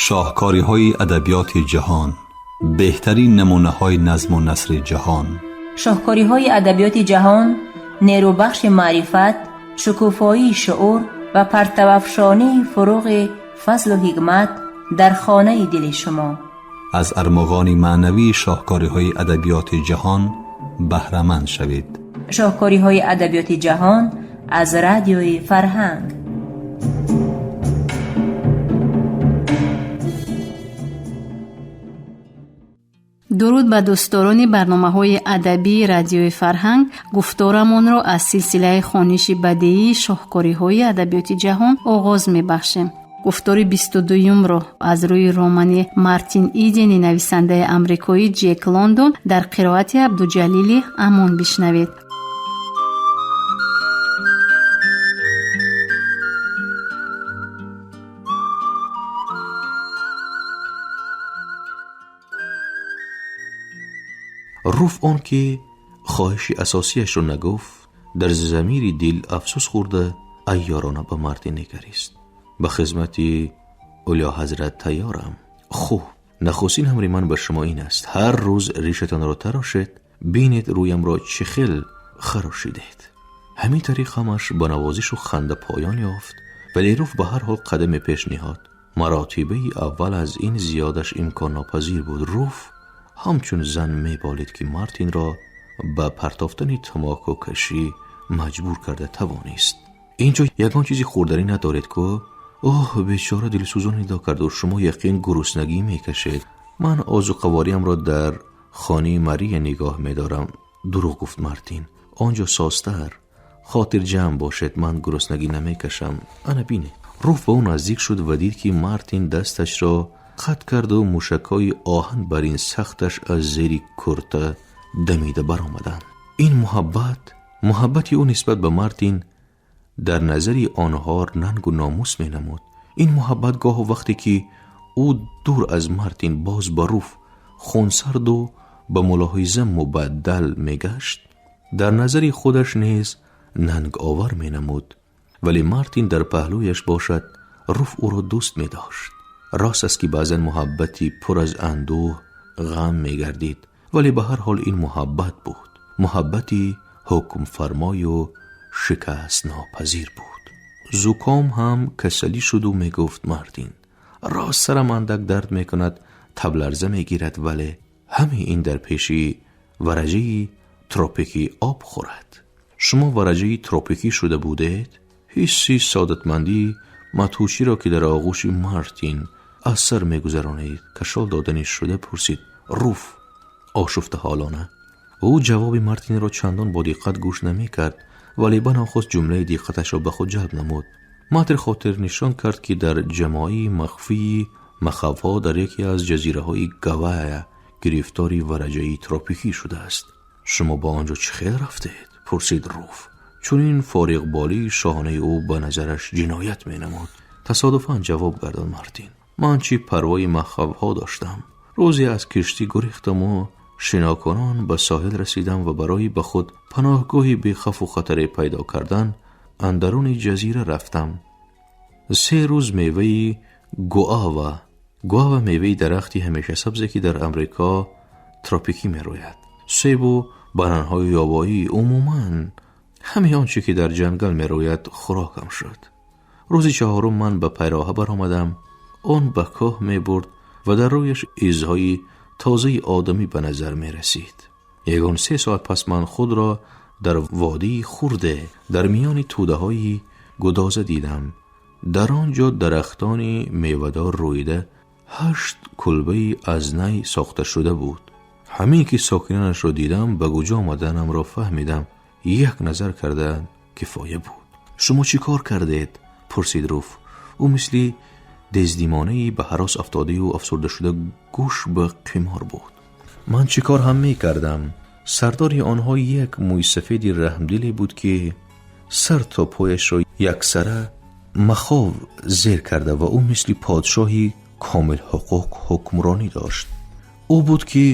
Шоҳкориҳои адабиёти ҷаҳон, беҳтарин намунаҳои назму насри ҷаҳон. Шоҳкориҳои адабиёти ҷаҳон нерӯбахши маърифат, шукуфоии шуур ва партавафшонии фуруғи фазлу ҳикмат дар хонаи дили шумо. Аз армуғони маънавии шоҳкориҳои адабиёти ҷаҳон баҳраманд шавед. Шоҳкориҳои адабиёти ҷаҳон аз Радиои Фарҳанг. Дуруд ба дӯстдорони барномаҳои адабии Радиои Фарҳанг. Гуфторамонро аз силсилаи хониши бадеии шоҳкориҳои адабиёти ҷаҳон оғоз мебахшем. Гуфтори 22-юмро аз рӯи романи Мартин Идени нависандаи амрикоӣ Ҷек Лондон дар қироати Абдуҷалили Амон бишнавед. Руф он ки хоҳиши асосияшро нагуфт, дар замири дил афсӯс хӯрда, айёрона ба Мартин нигарист. Ба хизмати Олиҳазрат тайёрам. Хуб, нахустин амри ман ба шумо ин аст: ҳар рӯз ришатонро тарошед, бинед рӯямро чӣ хел харошидед. Ҳамин тариқ ҳамаш ба навозишу ханда поён ёфт, вале Руф ба ҳар ҳол қадаме пеш ниҳод. Маротибаи аввал аз ин зиёдаш имконнопазир буд. Руф ҳамчун зан меболид, ки Мартинро ба партофтани тамокукашӣ маҷбур карда тавонист. Ин ҷо ягон чизи хӯрданӣ надоред ку? Оҳ, бечора, дилсӯзон нидо карду, шумо яқин гуруснагӣ мекашед. Ман озуқавориамро дар хонаи Мария нигоҳ медорам, дурӯғ гуфт Мартин. Он ҷо созтар. Хотирҷамъ бошед, ман гуруснагӣ намекашам. Ана бинед. Руф ба ӯ наздик шуд ва дид, ки Мартин дасташро қатъ карду мушакҳои оҳан бар ин сахташ аз зери курта дамида баромаданд. Ин муҳаббат, муҳаббати ӯ нисбат ба Мартин дар назари онҳо нангу номус менамуд. Ин муҳаббат гоҳу вақте ки ӯ дур аз Мартин боз ба Руф хунсарду ба мулоҳиза мубаддал мегашт, дар назари худаш низ нанговар менамуд. Вале Мартин дар паҳлӯяш бошад, Руф ӯро дӯст медошт. Рост аст, ки баъзан муҳаббати пур аз андӯҳ, ғам мегардид, вале ба ҳар ҳол ин муҳаббат буд, муҳаббати ҳукмфармою шикастнопазир буд. Зуком ҳам касалӣ шуду мегуфт Мартин: рост, сарам андак дард мекунад, табларза мегирад, вале ҳамаи ин дар пеши вараҷаи тропикӣ об хӯрад. Шумо вараҷаи тропикӣ шуда будед? Ҳисси саодатмандии мадҳуширо, ки дар оғӯши Мартин аз сар мегузаронид, кашол додани шуда пурсид Руф ошуфтаҳолона. Ӯ ҷавоби Мартинро чандон бо диққат гӯш намекард, вале банохост ҷумлаи диққаташро ба худ ҷалб намуд. Мартин хотирнишон кард, ки дар ҷамоаи махфии махавҳо дар яке аз ҷазираҳои Гавайя гирифтори вараҷаи тропикӣ шудааст. Шумо ба он ҷо чӣ хел рафтед? Пурсид Руф. Чунин фориғболии шоҳонаи ӯ ба назараш ҷиноят менамуд. Тасодуфан, ҷавоб гардон Мартин. Ман чӣ парвои махавҳо доштам? Рӯзе аз киштӣ гурехтаму шинокунон ба соҳил расидам ва барои ба худ паноҳгоҳи бехавфу хатаре пайдо кардан андаруни ҷазира рафтам. 3 рӯз меваи гуава, гуава меваи дарахти ҳамешасабзе, ки дар Амрико тропикӣ мерӯяд, себу бананҳои ёбоӣ, умуман ҳамаи он чӣ ки дар ҷангал мерӯяд, хӯрокам шуд. Рӯзи чаҳорум ман ба пайроҳа баромадам. Он ба кӯҳ мебурд ва дар рӯяш изҳои тозаи одамӣ ба назар мерасид. Ягон 3 соат пас ман худро дар водии хурде дар миёни тӯдаҳои гудоза дидам. Дар он ҷо дарахтони мевадор рӯида, ҳашт кулбаи аз най сохта шуда буд. Ҳамин ки сокинонашро дидам, ба куҷо омаданамро фаҳмидам. Як назар кардан кифоя буд. Шумо чӣ кор кардед? Пурсид Руф. Ӯ мисли дездимонаи ба ҳарос афтодаю афсурдашуда гӯш ба қимор буд. Ман чӣ кор ҳам мекардам? Сардори онҳо як мӯйсафеди раҳмдиле буд, ки сар то пояшро яксара махов зер карда ва ӯ мисли подшоҳи комилҳуқуқ ҳукмронӣ дошт. Ӯ буд, ки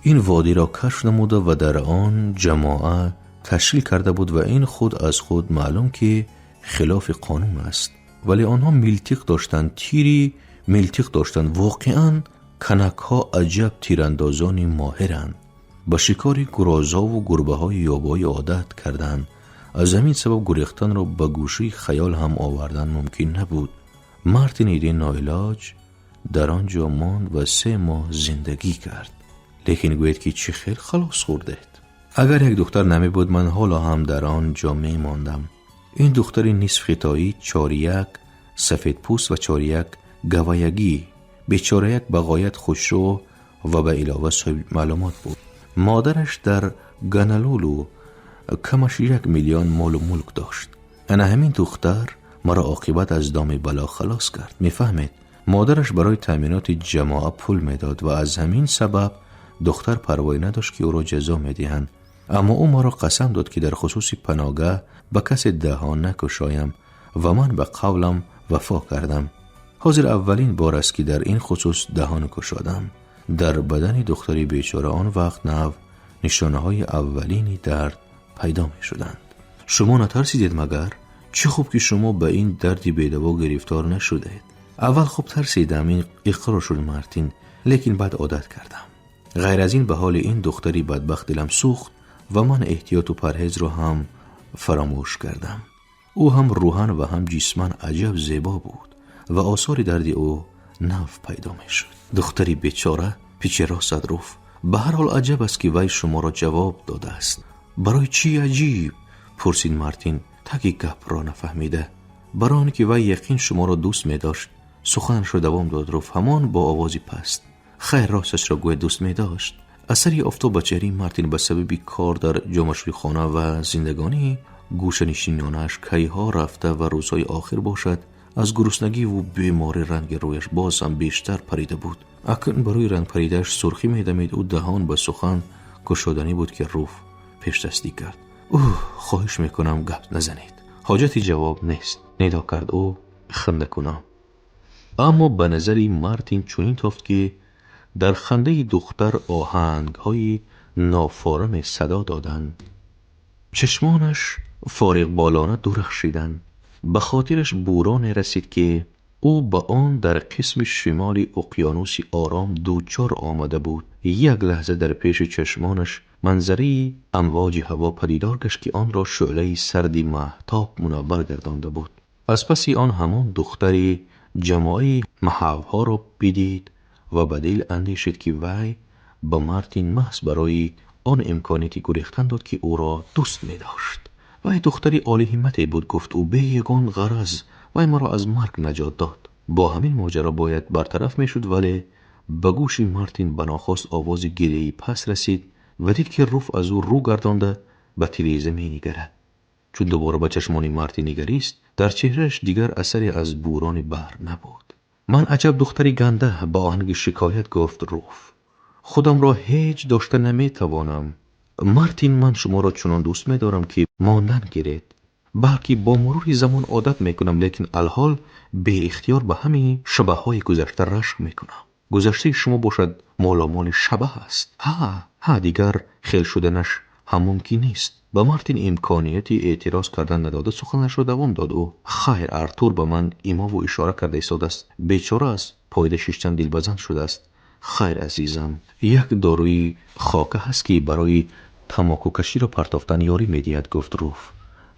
ин водиро кашф намуда ва дар он ҷамоа ташкил карда буд ва ин худ аз худ маълум, ки хилофи қонун аст, вале онҳо милтиқ доштанд, тири милтиқ доштанд. Воқеан, канакҳо аҷаб тирандозони моҳиранд. Ба шикори гурозову гурбаҳои ёбоӣ одат карданд. Аз ҳамин сабаб гурехтанро ба гӯшаи хаёл ҳам овардан мумкин набуд. Мартин Иден ноилоҷ дар он ҷо монд ва 3 моҳ зиндагӣ кард. Лекин гӯед, ки чӣ хел халос хӯрдед? Агар як духтар намебуд, ман ҳоло ҳам дар он ҷо мемондам. Ин духтари нисф хитоӣ, чоряк сафедпӯст ва чоряк гаваягӣ, бечораяк ба ғоят хушрӯ ва ба илова соҳиби маълумот буд. Модараш дар Ганалулу камаш 1 миллион молу мулк дошт. Ана ҳамин духтар маро оқибат аз доми бало халос кард. Мефаҳмед, модараш барои таъминоти ҷамоа пул медод ва аз ҳамин сабаб духтар парвоӣ надошт, ки ӯро ҷазо медиҳанд. Аммо ӯ маро қасам дод, ки дар хусуси паногаҳ ба касе даҳон накушоям ва ман ба қавлам вафо кардам. Ҳозир аввалин бор аст, ки дар ин хусус даҳон кушодам. Дар бадани духтари бечора он вақт нав нишонаҳои аввалини дард пайдо мешуданд. Шумо натарсидед магар? Чӣ хуб, ки шумо ба ин дарди бедаво гирифтор нашудед. Аввал хуб тарсидам, ин иқрор шуд Мартин, лекин баъд одат кардам. Ғайр аз ин, ба ҳоли ин духтари бадбахт дилам сӯхт ва ман эҳтиёту парҳезро ҳам фаромӯш кардам. Ӯ ҳам рӯҳан ва ҳам ҷисман аҷаб зебо буд ва осори дарди ӯ нав пайдо мешуд. Духтари бечора, пичи рост зад Руф. Ба ҳар ҳол, аҷаб аст, ки вай шуморо ҷавоб додааст. Барои чӣ аҷиб? Пурсид Мартин, таги гапро нафаҳмида. Барои он ки вай яқин шуморо дӯст медошт, суханашро давом дод Руф, ҳамон бо овози паст. Хайр, росташро гӯя, дӯст медошт? Асари офтоб ба чеҳраи Мартин ба сабаби кор дар ҷомашӯйхона ва зиндагонии гӯшанишинонааш кайҳо рафта ва рӯзҳои охир бошад, аз гуруснагиву беморӣ ранги рӯяш боз ҳам бештар парида буд. Акнун барои рангпаридааш сурхӣ медамид. Ӯ даҳон ба сухан кушоданӣ буд, ки Руф пешдастӣ кард. Уҳ, хоҳиш мекунам, гап назанед, ҳоҷати ҷавоб нест, нидо кард ӯ хандакунон. Аммо ба назари Мартин чунин тофт, ки дар хандаи духтар оҳангҳои нофораме садо доданд. Чашмонаш фориғболона дурахшиданд. Ба хотираш буроне расид, ки ӯ ба он дар қисми шимоли уқёнуси Ором дучор омада буд. Як лаҳза дар пеши чашмонаш манзараи амвоҷи ҳаво падидор гашт, ки онро шӯълаи сарди маҳтоб мунаввар гардонда буд. Аз паси он ҳамон духтари ҷамоаи маҳавҳоро бидид ва ба дил андешид, ки вай ба Мартин маҳз барои он имконияти гурехтан дод, ки ӯро дӯст медошт. Вай духтари олиҳиммате буд, гуфт ӯ, бе ягон ғараз вай маро аз марг наҷот дод. Бо ҳамин моҷаро бояд бартараф мешуд, вале ба гӯши Мартин ба нохост овози гиряи паст расид ва дид, ки Руф аз ӯ рӯ гардонда ба тиреза менигарад. Чун дубора ба чашмони Мартин нигарист, дар чеҳрааш дигар асаре аз бурони баҳр набуд. Ман аҷаб духтари ганда, ба оҳанги шикоят гуфт Руф. Худамро ҳеҷ дошта наметавонам. Мартин, ман шуморо чунон дӯст медорам, ки мондан гиред. Балки бо мурури замон одат мекунам, лекин алҳол беихтиёр ба ҳамаи шабаҳҳои гузашта рашк мекунам. Гузаштаи шумо бошад, моломоли шабаҳ аст. Ҳа, ҳа, дигар хел шуданаш ҳам мумкин нест. Ба Мартин имконияти эътироз кардан надода, суханашро давом дод ӯ. Хайр, Артур ба ман имову ишора карда истодааст. Бечора аз поида шиштан дилбазан шудааст. Хайр, азизам, як доруи хока ҳаст, ки барои тамокукаширо партофтан ёрӣ медиҳад, гуфт Руф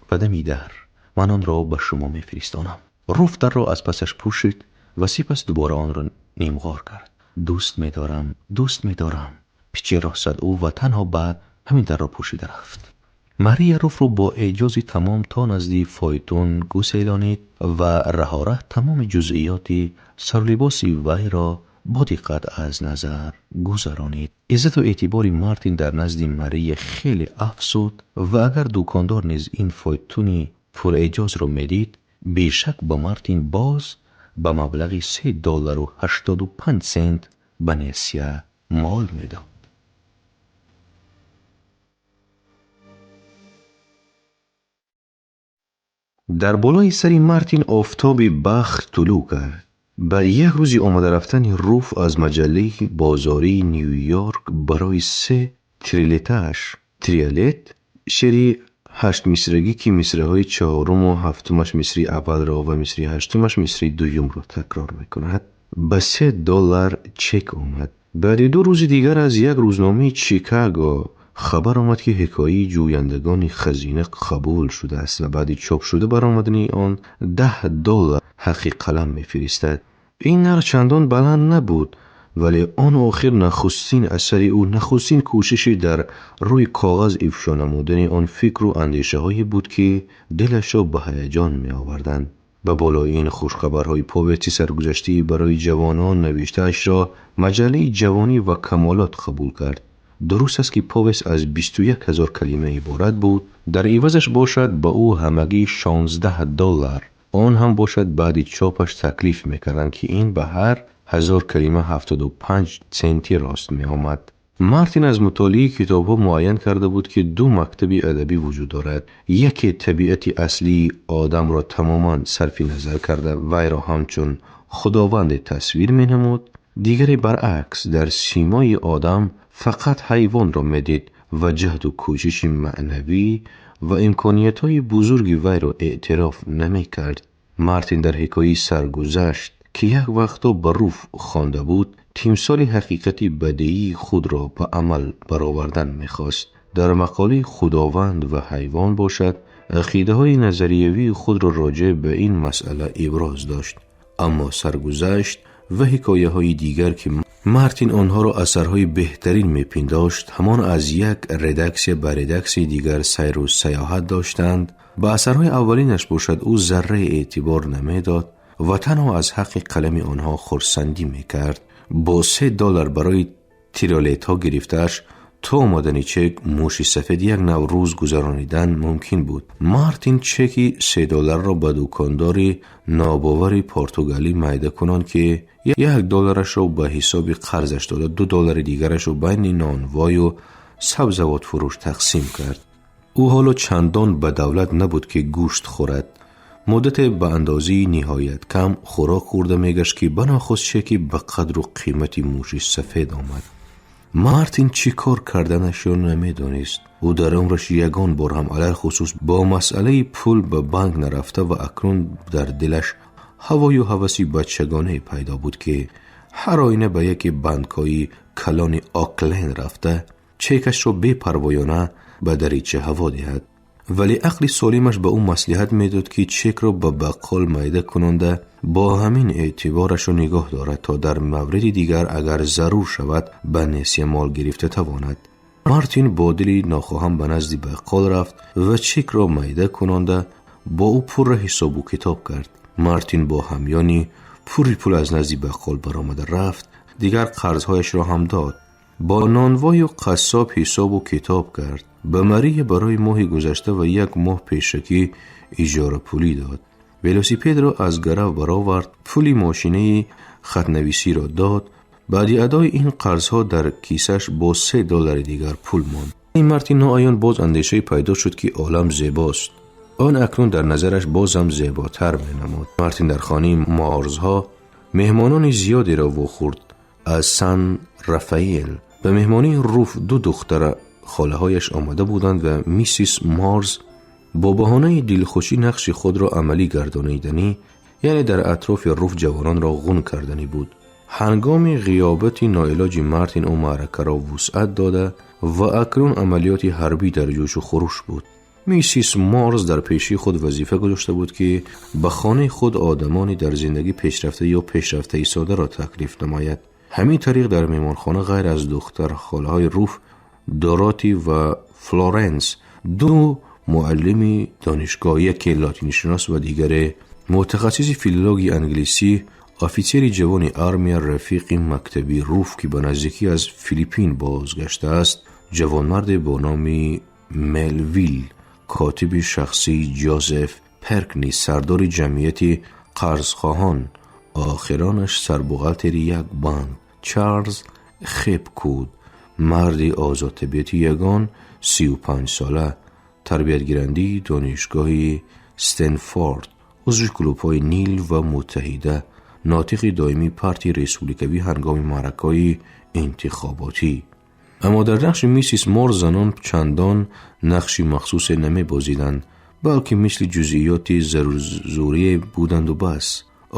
ба дами дар. Ман онро ба шумо мефиристонам. Руф дарро аз пасаш пӯшид ва сипас дубора онро нимғор кард. Дӯст медорам, дӯст медорам, пичи рост зад ӯ ва танҳо баъд ҳамин дарро пӯшида рафт. Мария Руфро бо эъҷози тамом то назди фойтун гуселонид ва раҳораҳ тамоми ҷузъиёти сарулибоси вайро бо диққат аз назар гузаронид. Иззату эътибори Мартин дар назди Мария хеле афзуд ва агар дукондор низ ин фойтуни пурэъҷозро медид, бешак ба Мартин боз ба маблағи 3 доллару 85 сент ба несия мол медод. Дар болои сари Мартин офтоби бахт тулӯъ кард. Баъди як рӯзи омада-рафтани Руф аз маҷаллаи бозории Ню-Йорк барои се трилетааш. Триолет — шеъри ҳаштмисрагӣ, ки мисраҳои чаҳоруму ҳафтумаш мисраи аввалро ва мисраи ҳаштумаш мисраи дуюмро такрор мекунад. Ба $3 чек омад. Баъди 2 рӯзи дигар аз як рӯзномаи Чикаго хабар омад, ки ҳикояи ҷӯяндагони хазина қабул шудааст ва баъди чопшуда баромадани он $10 ҳаққи қалам мефиристад. Ин нарх чандон баланд набуд, вале он охир нахустин асари ӯ, нахустин кӯшиши дар рӯи коғаз ифшо намудани он фикру андешаҳое буд, ки дилашро ба ҳаяҷон меоварданд. Ба болои ин хушхабарҳои повести саргузаштии барои ҷавонон навиштаашро маҷаллаи ҷавонӣ ва камолот қабул кард. Дуруст аст, ки повест аз 21 ҳазор калима иборат буд, дар ивазаш бошад ба ӯ ҳамагӣ $16, он ҳам бошад баъди чопаш таклиф мекарданд, ки ин ба ҳар 1000 калима 75 центи рост меомад. Мартин аз мутолиаи китобҳо муайян карда буд, ки ду мактаби адабӣ вуҷуд дорад. Яке табиати аслии одамро тамоман сарфи назар карда, вайро ҳамчун худованде тасвир менамуд, дигаре баръакс дар симои одам фақат ҳайвонро медид ва ҷаҳду кӯшиши маънавӣ ва имкониятҳои бузурги вайро эътироф намекард. Мартин дар ҳикояи саргузашт, ки як вақто ба Руф хонда буд, тимсоли ҳақиқати бадеии худро ба амал баровардан мехост. Дар мақолаи Худованд ва ҳайвон бошад, ақидаҳои назариявии худро роҷеъ ба ин масъала иброз дошт. Аммо саргузашт ва ҳикояҳои дигар, ки Мартин онҳоро асарҳои беҳтарин мепиндошт, ҳамон аз як редаксия ба редаксияи дигар сайру саёҳат доштанд. Ба асарҳои аввалинаш бошад ӯ зарраи эътибор намедод ва танҳо аз ҳаққи қалами онҳо хурсандӣ мекард. Бо $3 барои тиролетҳо гирифтааш то омадани чек муши сафед як нав рӯз гузаронидан мумкин буд. Мартин чеки $3-ро ба дукондори нобовари португалӣ майда кунон, ки $1-ашро ба ҳисоби қарзаш дода, $2 дигарашро байни нонвою сабзавотфурӯш тақсим кард. Ӯ ҳоло чандон ба давлат набуд, ки гӯшт хӯрад. Муддате ба андозаи ниҳоят кам хӯрок хӯрда мегашт, ки банохост чеки ба қадру қимати муши сафед омад. Мартин чӣ кор карданашро намедонист. Ӯ дар умраш ягон бор ҳам алалхусус бо масъалаи пул ба банк нарафта ва акнун дар дилаш ҳавою ҳаваси бачагонае пайдо буд, ки ҳар оина ба яке банкҳои калони Окленд рафта чекашро бепарвоёна ба дарича ҳаво диҳад. Вале ақли солимаш ба ӯ маслиҳат медод, ки чекро ба баққол майда кунонда бо ҳамин эътиборашро нигоҳ дорад, то дар мавриди дигар агар зарур шавад ба несия мол гирифта тавонад. Мартин бо дили нохоҳам ба назди баққол рафт ва чекро майда кунонда бо ӯ пурра ҳисобу китоб кард. Мартин бо ҳамёни пурри пул аз назди баққол баромада рафт, дигар қарзҳояшро ҳам дод. Бо нонвою қассоб ҳисобу китоб кард. Ба Мария барои моҳи гузашта ва як моҳ пешакӣ иҷорапулӣ дод. Велосипедро аз гарав баровард, пули мошинаи хатнависиро дод. Баъди адои ин қарзҳо дар кисаш бо $3 дигар пул монд. Ин Мартин ноаён боз андешае пайдо шуд, ки олам зебост. Он акнун дар назараш бозам зеботар менамуд. Мартин дар хонаи Марзҳо меҳмонони зиёдеро вохӯрд. Аз Сан Рафаэл ба меҳмонии Руф ду духтара холаҳояш омада буданд ва миссис Марз бо баҳонаи дилхушӣ нақши худро амалӣ гардониданӣ, яъне дар атрофи Руф ҷавононро ғун карданӣ буд. Ҳангоми ғиёбати ноилоҷи Мартин ӯ маъракаро вусъат дода ва акнун амалиёти ҳарбӣ дар ҷӯшу хуруш буд. Миссис Марз дар пеши худ вазифа гузошта буд, ки ба хонаи худ одамони дар зиндагӣ пешрафта ё пешрафтаи содаро таклиф намояд. Ҳамин тариқ дар меҳмонхона ғайр аз духтар холаҳои Руф, Дороти ва Флоренс, ду муаллими донишгоҳ, яке лотиншинос ва дигаре мутахассиси филологии англисӣ, офитсери ҷавони армия, рафиқи мактаби Руф, ки ба наздикӣ аз Филиппин бозгаштааст, ҷавонмарде бо номи Мелвил, котиби шахсии Ҷозеф Перкни, сардори ҷамъияти қарзхоҳон, охиронаш сарбухгалтери як банк, Чарлз Хепкуд, марди озодтабиати ягон 35сола, тарбиятгирандаи донишгоҳи Стенфорд, узви клубҳои Нил ва Муттаҳида, нотиқи доимии партияи республикавӣ ҳангоми маъракаҳои интихоботӣ. Аммо дар нақши миссис Морз занон чандон нақши махсусе намебозиданд, балки мисли ҷузъиёти зарурие буданду бас.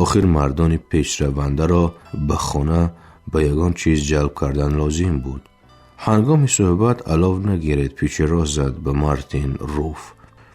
Охир мардони пешравандаро ба хона ба ягон чиз ҷалб кардан лозим буд. Ҳангоми суҳбат алов нагиред, печи рост зад ба Мартин Руф,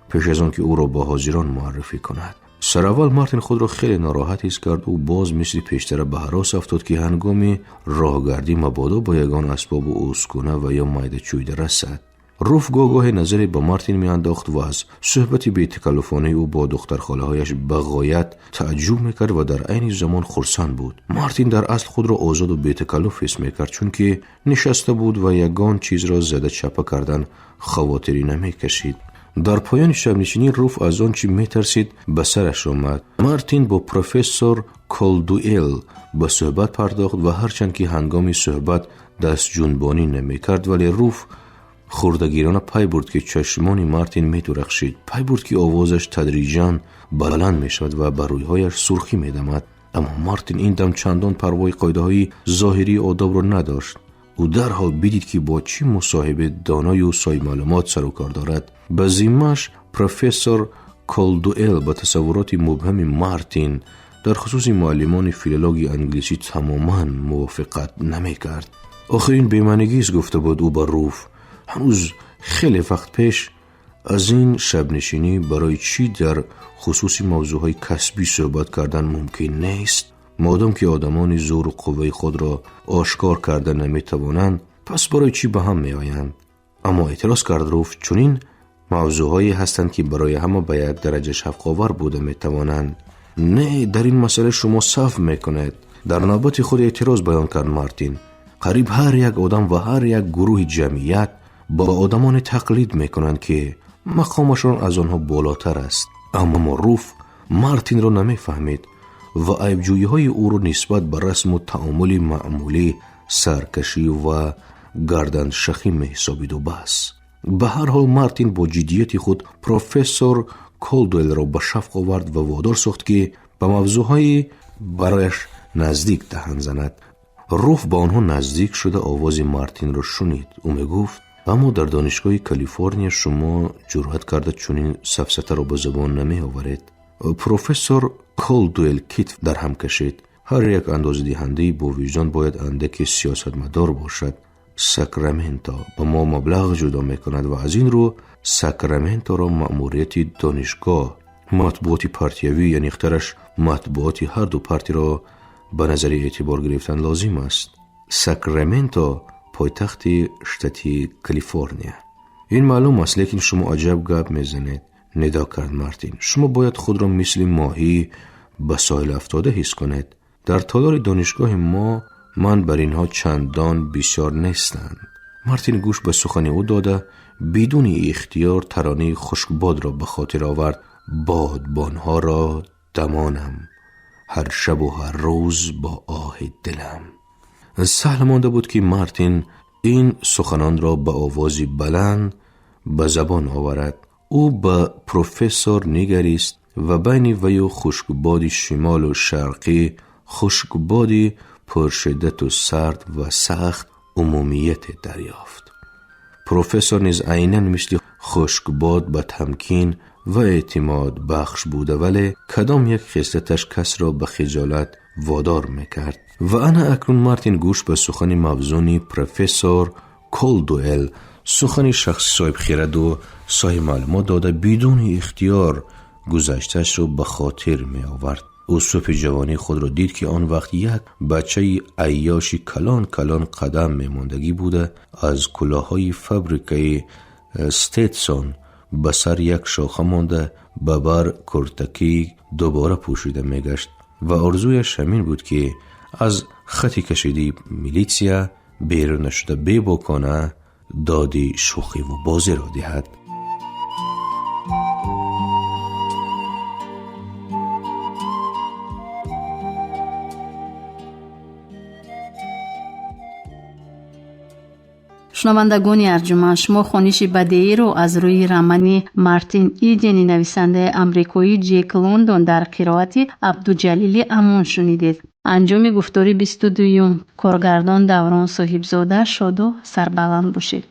пеш аз он ки ӯро ба ҳозирон муаррифӣ кунад. Сараввал Мартин худро хеле нороҳат ҳис кард. Ӯ боз мисли пештара ба ҳарос афтод, ки ҳангоми роҳгардӣ мабодо ба ягон асбобу ускуна ва ё майдачӯйда расад. Руф гоҳ-гоҳе назаре ба Мартин меандохт ва аз суҳбати бетакаллуфонаи ӯ бо духтархолаҳояш ба ғоят тааҷҷуб мекард ва дар айни замон хурсанд буд. Мартин дар асл худро озоду бетакаллуф ҳис мекард, чунки нишаста буд ва ягон чизро зада чапа кардан хавотирӣ намекашид. Дар поёни шабнишинӣ Руф аз он чӣ метарсид ба сараш омад. Мартин бо профессор Колдуэл ба суҳбат пардохт ва ҳарчанд ки ҳангоми суҳбат дастҷунбонӣ намекард, вале Руф хурдагирона пай бурд, ки чашмони Мартин медурахшид, пай бурд, ки овозаш тадриҷан баланд мешавад ва ба рӯйҳояш сурхӣ медамад. Аммо Мартин ин дам чандон парвои қоидаҳои зоҳирии одобро надошт. Ӯ дарҳол бидид, ки бо чӣ мусоҳибе доною соҳибмаълумот сарукор дорад. Ба зиммааш профессор Колдуэл ба тасаввуроти мубҳами Мартин дар хусуси муаллимони филологии англисӣ тамоман мувофиқат намекард. Охир ин бемаънигист, гуфта буд ӯ ба Руф ҳанӯз хеле вақт пеш. Аз ин шабнишинӣ барои чӣ дар хусуси мавзӯъҳои касбӣ суҳбат кардан мумкин нест? Модом ки одамони зӯру қувваи худро ошкор карда наметавонанд, пас барои чӣ ба ҳам меоянд? Аммо, эътироз кард Руф, чунин мавзӯъҳое ҳастанд, ки барои ҳама ба як дараҷа шавқовар буда метавонанд. Не, дар ин масъала шумо саҳв мекунед, дар навбати худ эътироз баён кард Мартин. Қариб ҳар як одам ва ҳар як гурӯҳи ҷамъият ба одамоне тақлид мекунанд, ки мақомашон аз онҳо болотар аст. Аммо Руф Мартинро намефаҳмид ва айбҷӯиҳои ӯро нисбат ба расму таомули маъмулӣ саркашӣ ва гарданшахӣ меҳисобиду бас. Ба ҳар ҳол, Мартин бо ҷиддияти худ профессор Колдуэлро ба шавқ овард ва водор сохт, ки ба мавзӯъҳои барояш наздик даҳан занад. Руф ба онҳо наздик шуда овози Мартинро шунид. Ӯ мегуфт: аммо дар Донишгоҳи Калифорния шумо ҷуръат карда чунин сафсатаро ба забон намеоваред. Профессор Колдуэл китф дар ҳам кашид. Ҳар як андозадиҳандаи бовиҷдон бояд андаке сиёсатмадор бошад. Сакраменто ба мо маблағ ҷудо мекунад ва аз ин рӯ Сакраменторо маъмурияти донишгоҳ, матбуоти партиявӣ, яънихтараш матбуоти ҳарду партиро ба назари эътибор гирифтан лозим аст. Сакраменто пойтахти штати Калифорния. Ин маълум аст, лекин шумо аҷаб гап мезанед, нидо кард Мартин. Шумо бояд худро мисли моҳӣ ба соҳил афтода ҳис кунед. Дар толори донишгоҳи мо ман бар инҳо чандон бисёр нестанд. Мартин гӯш ба сухани ӯ дода, бидуни ихтиёр таронаи Хушкбодро ба хотир овард: бодбонҳоро дамонам, ҳар шабу ҳар рӯз бо оҳи дилам. Саҳл монда буд, ки Мартин ин суханонро ба овози баланд ба забон оварад. Ӯ ба профессор нигарист ва байни ваю хушкбоди шимолу шарқӣ, хушкбоди пуршиддату сард ва сахт, умумияте дарёфт. Профессор низ айнан мисли хушкбод ба тамкин ва эътимодбахш буда, вале кадом як хислаташ касро ба хиҷолат водор мекард. Ва ана акнун Мартин гӯш ба сухани мавзуни профессор Колдуэл, сухани шахси соҳибхираду соҳибмаълумот дода, бидуни ихтиёр гузаштаашро ба хотир меовард. Ӯ субҳи ҷавонии худро дид, ки он вақт як бачаи айёши калон калон қадам мемондагӣ буда, аз кӯлоҳҳои фабрикаи Стетсон ба сар як шоха монда, ба бар куртакӣ дубора пӯшида мегашт ва орзуяш ҳамин буд, ки аз хати кашидаи милитсия берун нашуда, бебокона доди шӯхиву бозиро диҳад. Шунавандагони арҷуманд, шумо хониши бадеиро аз рӯи романи Мартин Идени нависандаи амрикоӣ Ҷек Лондон дар қироати Абдуҷалили Амон шунидед. Анҷоми гуфтори 22-юм. Коргардон Даврон Соҳибзода. Шоду сарбаланд бошед.